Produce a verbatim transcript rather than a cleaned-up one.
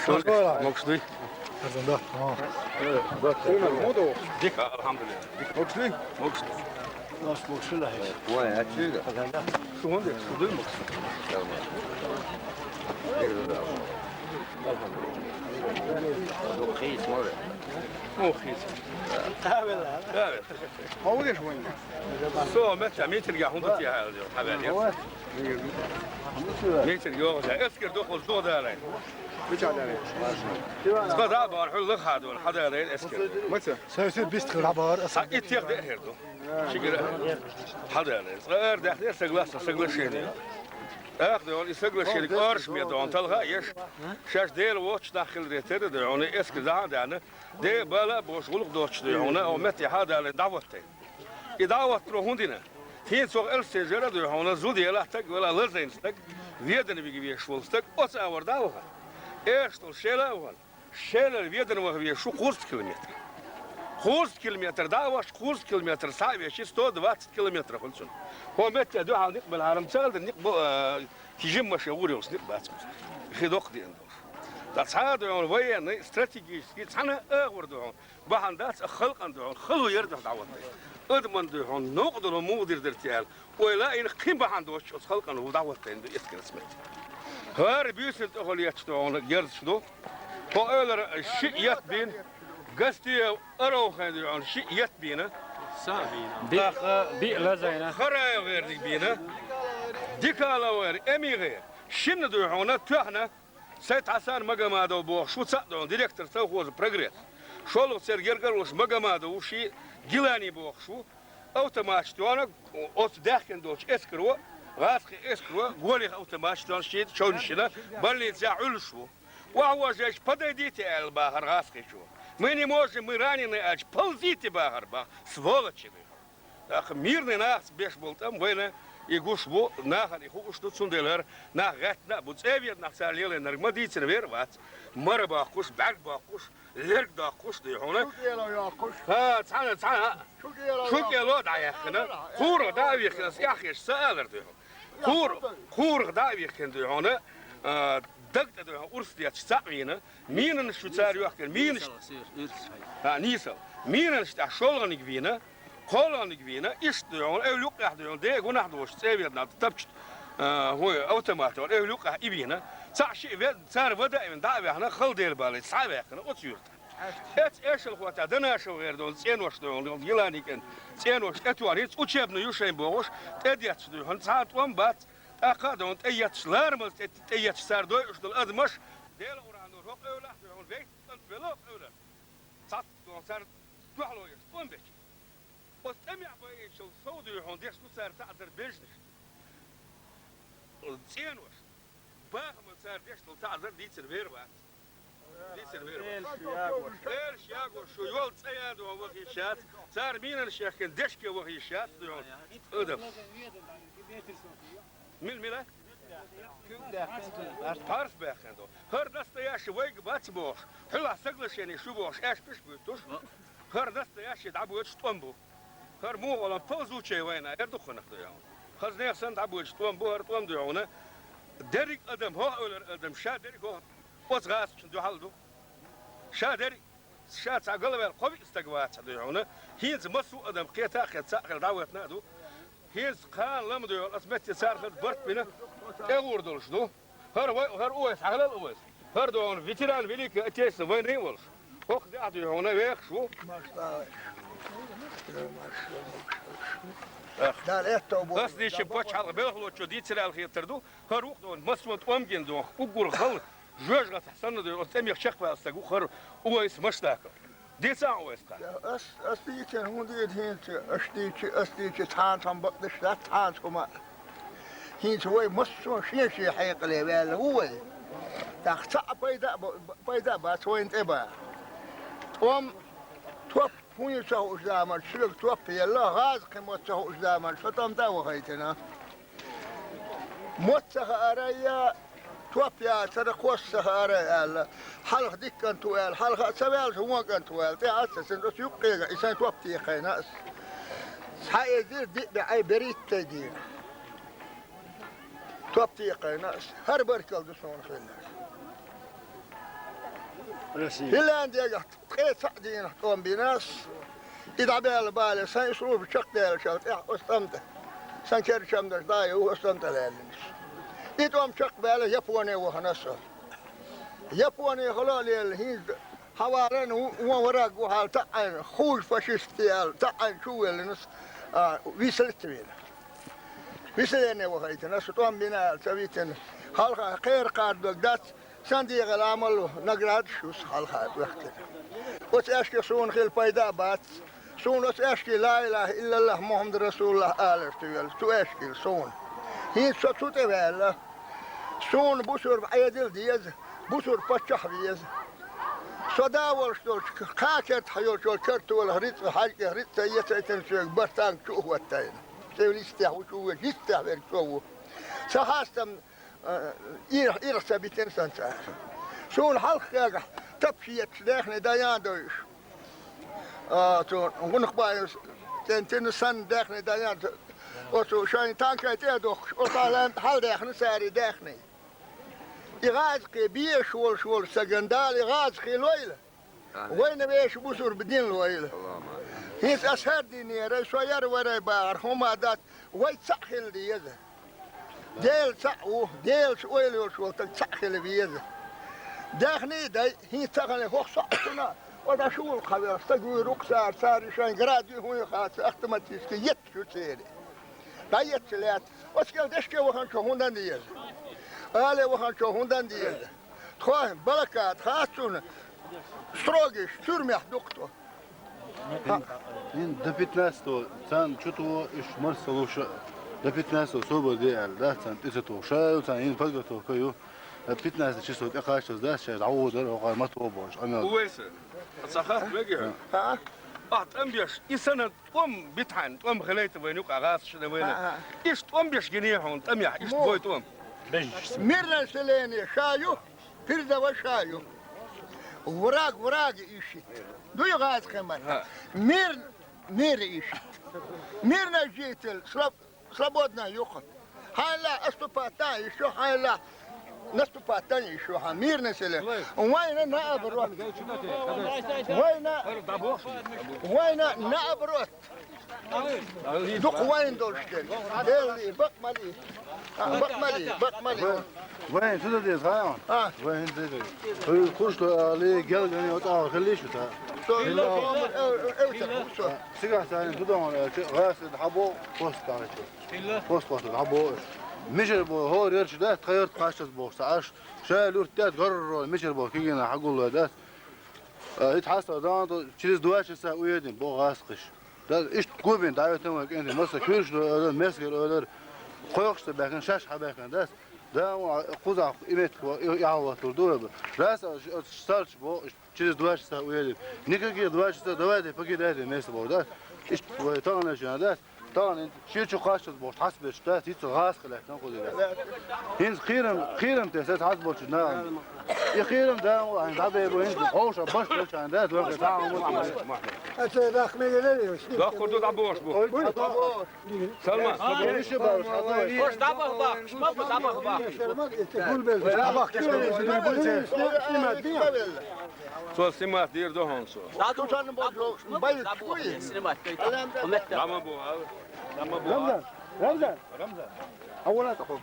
Могуш дуй? Арзан да. Дика, алхьамдулиллахӀ. Дика. Могуш дуй? Могуш. Шу гьонда, шу дуй могуш? АлхьамдулиллахӀ. АлхьамдулиллахӀ. Муха хийца? Со меттан митинге хӀунда тӀехьа хьаваьлла? Митинг йоагӀаш, эскар дукхаза догӀа дале. Цкъа дӀа а бахар, хьула лаха хьадолу, хьадалийна эскар. Маца? Сай-сай бист хир дӀабахар, аса. Цхьа иттех деа хир ду. Шигара хьадалийна. Цкъа ара даьхнера согласно, соглашение. ТӀаккха дуй хьуна и соглашение кӀоршаме дуй хьуна талха а еш, шаьш Дела воцчу нах хиларе терра дуй хьуна, эскар дӀа а даьхна, де бала а бохуш, гӀуллакх доцуш дуй хьуна, оха метте хьадалийна дӀахӀоттайна. И дӀахӀоттаро хӀун дина? ХӀинца оха Эльсажара дуй хьуна, зуда елахь стаг велахь, лазийна стаг, Ведане вига везаш волу стаг, оцу агӀор дӀа а вахана, эшна долу Шела а вахана, Шелара Ведане ваха везаш ву кхузткъа километр. Кхузткъа километр дӀа а вахча, кхузткъа километр схьа а веъча, сто двадцать километр хуьлу цунна. ХӀокху метте дуьхьал некъ белахьара, амма ца аьлла, некъ бо-, а, жимма машен гӀур йолуш некъ бац. Хи доккха деана долуш. Ткъа цхьа а дуй хьуна военный, стратегический, цхьана а агӀор дуй хьуна бахьана дац а халкъана дуй хьуна, хало яра дуьхьа дӀахӀоттайна. Адамна дуй хьуна новкъа долу муха дийр дара те аьлла, ойла а йина, кхин бахьана доцуш оцу халкъана ву дӀахӀоттайна ду эскар оцу метте. ХӀара буьйсанна тӀехула етташ дуй хьуна герзаш ду. ХӀокху эвлара шиъ етт бийна, Гастиев Аравхайн дуй хьуна шиъ етт бийна. Биъ, биъ лазийна. ХӀара а гӀерниг бийна. Дикалов гӀера, Эми гӀера. Шинна дуй хьуна тоьхна, Сайт-Хьасан Магомадов бохуш ву цхьаъ дуй хьуна, директор совхоза «Прогресс». ШолгӀа церан гергара волуш Магомадов ву шиъ, Гилани бохуш ву. Автоматаш тоьхна, оцу даьхкина долчу эскаро, гӀазкхийн эскаро, гӀолех автоматаш тоьхна шиъ човнаш йина, больницехь Ӏуьллуш ву. Охьавожжийча, подойдите аьлла бахара гӀазкхичо. Мы не можем, мы раненые аьлча, ползите бахара бах, сволочи. ТӀаккха мирный нахаца беш болу тӀам вайна и гуш бу, нахана и хууш ду, цундела хӀара нах гӀаьттина а бу. ЦӀе а ведда нах цара лелийнарг ма дийцина вер а вац. Мара боккхуш, бӀаьрг боккхуш, лерг доккхуш дуй хьуна. Шу кӀело йоккхуш. ХӀа, цхьана, цхьана. Шу кӀело йоккхуш. Шу кӀело дӀаяьккхина. Кхура дӀа а вихкина, аса эхь еш ца алар дуй хьуна. Кхура, кхурах дӀа а вихкина дуй хьуна, а, даг тӀе дуй хьуна урс детташ цхьаъ вийна, минанаш шу цара йохкина, минанаш. ХӀа, нийсал. Минанаш тӀехь шолгӀаниг вийна, кхолгӀаниг вийна, иштта дуй хьуна, эвла юккъехь дуй хьуна, де гунахь долуш цӀе а ведда нах тапчат, а, хӀун, автомат йолу, эвла юккъехь и вийна. Цхьаъ шиъ ве-, цара вада а вина, дӀа а ваьхна, хала Дела балийта, схьа а ваьккхина оцу юьртахь. Эцу эшалхо тӀехь Данашев гӀера долу цӀенош дуй хьуна, Гилани кӀен цӀенош тӀетоьхна, хӀинца учебный ю шайн бохуш, тӀедетташ дуй хьуна, цхьа а тӀом бац, тӀаккха а дуй хьуна, тӀеетташ, ларамаза тӀе-, тӀеетташ цара дойуш долу адамаш, Делан Къуръано хӀокху эвлахь дуй хьуна, вейта кӀант вело хӀокху эвлара. Цхьацца дуй хьуна, цара дуьхьало еш, тӀом бечи. Оцу тӀамехь байинчул сов дуй хьуна, деш ду цара таӀзар бежнаш. ЦӀенош. Бахаман цара деш долу таӀзар дийцина вер вац. Дийцина вер вац. Элш ягош. Элш ягош, шу йолу цӀе ян дуй хьуна ваха йиш яц. Цара минанаш яхкина дешке ваха йиш яц дуй хьуна. Адам. Мила, мила? Парс баьхкина ду. ХӀара настоящий вайга бац бохуш, хьуьлахь соглашение шу бохуш, аьшпаш буьттуш. ХӀара настоящий дӀабоьдуш тӀом бу. ХӀара муха гӀолам ползучей вайна, эр дукханах дуй хьуна. Хаза нехан санна дӀабоьдуш тӀом бу, хӀара тӀом дуй хьуна. Дерриг адам, хӀокху эвлара адам, ша дерриг хӀокху оцу гӀазкхичун дуьхьал ду. Ша дерриг, ша цхьа галваьлла кхо-виъ стаг вац дуй хьуна. ХӀинца массо а адам кхета а кхетта, цхьаъ хилла дӀахӀоьттина а ду. ХӀинца кхана лама дуй хьуна, аса метте цара хаза барт бина, тӀегӀур долуш ду. ХӀара вай, хӀара Увайс, хьахилал Увайс. ХӀара дуй хьуна ветеран Великой Отечественной войны а волуш. ХӀокху тӀехь дуй хьуна вехаш ву. Ах. Ас дийшина пачхьалкхан белхалочо дийцира аьлла хетар ду. ХӀара ву-кх дуй хьуна, массо а тӀом гина дуй хьуна, уггар хала, жоьжахатахь санна дуй хьуна, оцу тӀамех чекхваьлла стаг ву хӀара Увайс Машдаков. Дийца а Увайс кхана. Ас, ас дийцина хӀунда дийца хӀинца, аш дийци, ас дийци, цхьана цхьана бакъдеш дац, цхьана хӀума. ХӀинца вай массо а шен-шен хьекъале ваьлла ву вай. ТӀаккха цхьаъ пайда а ба-, пайда а бац вайна тӀе бан. ТӀом, топ, хӀун ю ца хууш заманчу, соьга топ елла, гӀазкхи мотт ца хууш заманчу, со тӀом тӀе а вахийтина. Мотт ца хаарай, топ яцара, кхосса ца хаарай аьлла, хьалха дика кӀант ву аьлла, хьалха а ца ваьлча, вон кӀант ву аьлла, тӀе а ца сина, оцу юккъера и сайн топ тӀе кхайна ас. Цхьа эзар диъ бӀе берхӀитта дийна. Топ тӀе кхайна ас. ХӀара баркалла ду суна хилларг. Финляндиягахь ткъе цхьаъ дийнахь тӀом бина ас. И дӀабаьлла бале, сайн служба чекхдаьллачул тӀаьхьа оцу тӀам тӀа. Сан керчам даш дӀа а юха оцу тӀам тӀа лаьллинаш. И тӀом чекхбаьлла Японе вахана со. Японе хала а лелла, хӀинца хьаваларна ву-, вон вараг ву хьал таӀӀайна, хууш фашистий аьлла, таӀӀайна чу а веллинас, а, висалиттавина. Виселене вахайтина, со тӀом бина аьлла ца витина. Хьалха кхера кхардорг дац, сан дегӀал амал ву, наградаш ю сан хьалха а вехкина. Оцу аьшкех суна хила пайда а бац. Суна оцу аьшке ла илаха иллаллахӀ Мухьаммад расулуллахӀ аларш ца велла, цу аьшкел суна. ХӀинца со цу тӀе ваьлла. Суна бусурба Ӏедал деза, бусурба паччахь веза. Со да волуш долчу кхаа керта хьан йолчу картолах рицкъа, хьаьжкӀех рицкъа ца ецайтина соьга бартанга чу а хӀоттайна. Цевлистехь ву чу веза, йистехь верг цо ву. Сан хастам, а, ирх-, ирх ца битина сан цара. Суна хьалха хегахь тапча етташ даьхни даян а дойуш. А, цо гӀунах баьлла, тӀентина санна даьхни даян а, оцу шайн танкай тӀе а дохкуш, оцу лаьмна хьалдаьхна цара и даьхни. И гӀазкхий безаш волуш волу сагана Дала и гӀазкхий лойла. Вайна вешан бусурба дин лойла. ХӀинца ас хӀара динера, со яра варай бахар, хӀума дац, вай цхьаъ хила деза. Дела цхьаъ ву, Делаца ойла йолуш волу стаг цхьаъ хила веза. Даьхний дай, хӀинца ца хиле хӀокху соьцуна, оцу дӀа шула кхавелла стаг вуьйр ву-кх цара, цара шайн град ю хӀун ю хаца, автоматически етташ ю церан. ДӀаетта лаьтта. Оцу кӀел дешке ваханчо хӀун дан деза? Але ваханчо хӀун дан деза? Тхо балакат хац цунна, строгиш, тюрьмехь ду-кх тхо. ХӀин, хӀин до пятнадцатого царна чу туху, уьш марсалуш, до пятнадцатого собар де аьлла, дац царна тӀе ца туху. Ша ю царна хӀин подготовка ю. До пятнадцатого число тӀекхаччалц дац, шаьш дӀавоьдура, хӀокхара ма тобу бохуш, къамел. Увайса, ца хатта мега хьо? ХӀа? Ахь тӀам беш, и санна тӀом битахьана, тӀом хилийта вайна юкъа гӀазкхашна вайна. ХӀа, хӀа. Иштта тӀом беш гиний хьуна тӀамехь, иштта бой тӀом? Мирное население ша ю, передовой ша ю. Враг врага ищет. Дуй гӀазкхи мара. ХӀа. Мир, мира ищет. Мирный житель, слаб-, Свободна юкъа. Хьайна лаахь отступать дан а йиш ю, хьайна лаахь наступать дан а йиш ю, хьан мирный селе. Вайна наоборот. Вайна, вайна наоборот. Дукха вайна долуш дерг. Делли, бакъ мали. А, бакъ мали, бакъ мали. Вайн сюда деза, хьан? А. Вайн сюда деза. Хуш то али, гел гани, вот а хили шу та. Со, со, со, э, э, э, э, э, со. Сигах царин тудон, э, газ хабо, пост качу. Хилла. Пост-пост дӀабоху. Мичара боху, хӀора ярчу дац, тхан ярта кхаччалц бохуш ца Ӏаш. Ша лурт дац, гарро, мичара боху, кигина хьагуллой дац. А, ит хьаста дан, то через два часа уедем, боху гӀазкхиш. Да, иштта губин, дӀавитам вай кӀентий, масса куьйраш ойла, месгар ойла, кхойкхуш ца баьхкина, шаьш хьабаьхкина дац. Да, кхузахь и меттиг, и, и хьалхалур ду вай. Раз, а, ш-, а, сальч боху, иштта. Через два часа уедем. Никаких два часа, давайте покидайте место, боху, да? Иштта вай тахана шена, да? Тахана шен чу кхаччалц бохуш, хьас беш, да? Иштта гӀазкхи лаьттан кхуза, да? ХӀинца кхерам, кхерам те, саца хьас болчу нахана. И кхерам, да, хьайн дӀабайбу, хӀинца ховша баш болчарна, да? Дохур ду дӀабош бу. Салман. Хош дӀабаха бахаш, ма бу дӀабаха бахаш. Цо снимать дийр ду хьуна со. Цу чарна болчу байракаш буй? Снимать дайта. Дама бу, а? Дама бу, а? Рамзан, Рамзан. Рамзан. А вон это хо.